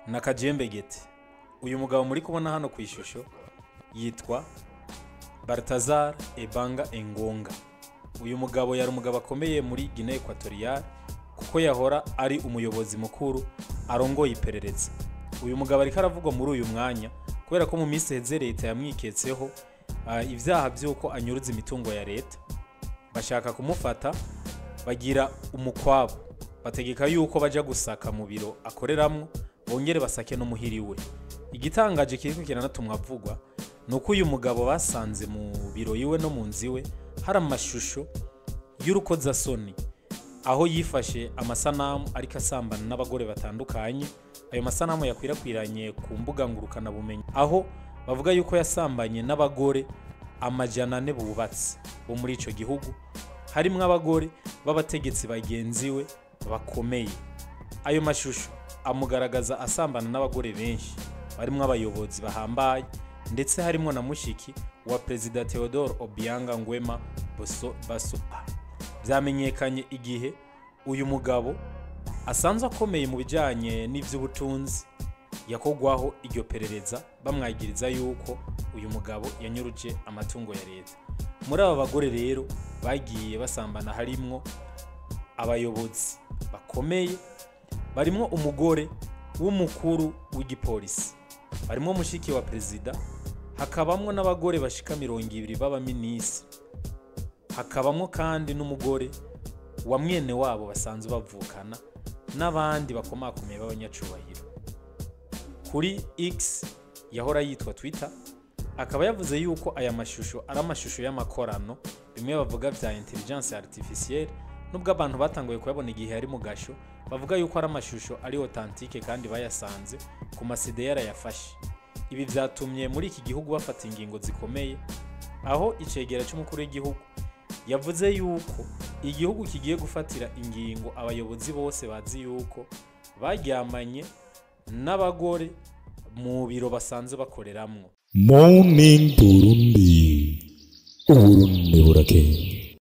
Na kajembegete. Uyu mugabo muri kubona hano ku ishusho yitwa Baltazar Ebanga Engonga. Uyu mugabo yari umugabo akomeye muri Guinea Equatoriale, kuko yahora ari umuyobozi mukuru arongoye iperereza. Uyu mugabo ariko aravugwa muri uyu mwanya kubera ko mu minsi iheze leta yamwiketseho ibyaha by'uko anyuruza imitungo ya leta. Bashaka kumufata, bagira umukwabo, bategeka yuko baja gusaka mu biro akoreramwo, bongere basake no muhiri we. Igitangaje kiriko kiranatumwa avugwa ni uko uyu mugabo basanze mu biro iwe no mu nzu iwe hari amashusho y'urukozasoni, aho yifashe amasanamu ariko asambana n'abagore batandukanye. Ayo masanamu yakwirakwiranye ku mbuga ngurukanabumenyi, aho bavuga yuko yasambanye n'abagore 400 bubatse bo muri ico gihugu, harimwo abagore b'abategetsi bagenzi we bakomeye. Ayo mashusho amugaragaza asambana n'abagore benshi barimwo abayobozi bahambaye, ndetse harimwo na mushiki wa Perezida Theodore Obianga Nguema Basopa. Byamenyekanye igihe uyu mugabo asanzwe akomeye mu bijyanye n'iby'ubutunzi yakogwaho iryo perereza, bamwagiriza yuko uyu mugabo yanyuruje amatungo ya leta. Muri aba bagore rero bagiye basambana harimwo abayobozi bakomeye, barimwo umugore w'umukuru w'igipolisi, barimwo mushiki wa perezida, hakabamwo n'abagore bashika 20 b'abaminisitiri, hakabamwo kandi n'umugore wa mwene wabo basanzwe bavukana, n'abandi bakomakomeye b'abanyacubahiro. Kuri X yahora yitwa Twitter, akaba yavuze yuko aya mashusho ari amashusho y'amakorano, bimwe bavuga vya intelligence artificielle, nubwo abantu batanguye kuyabona igihe yari mu gasho, bavuga yuko ari amashusho ari authentique kandi bayasanze ku ma CD yarayafashe. Ibi vyatumye muri iki gihugu bafata ingingo zikomeye, aho icegera c'umukuru w'igihugu yavuze yuko igihugu kigiye gufatira ingingo abayobozi bose bazi yuko baryamanye n'abagore mu biro basanzwe bakoreramwo. Morning Burundi, Uburundi burakeye.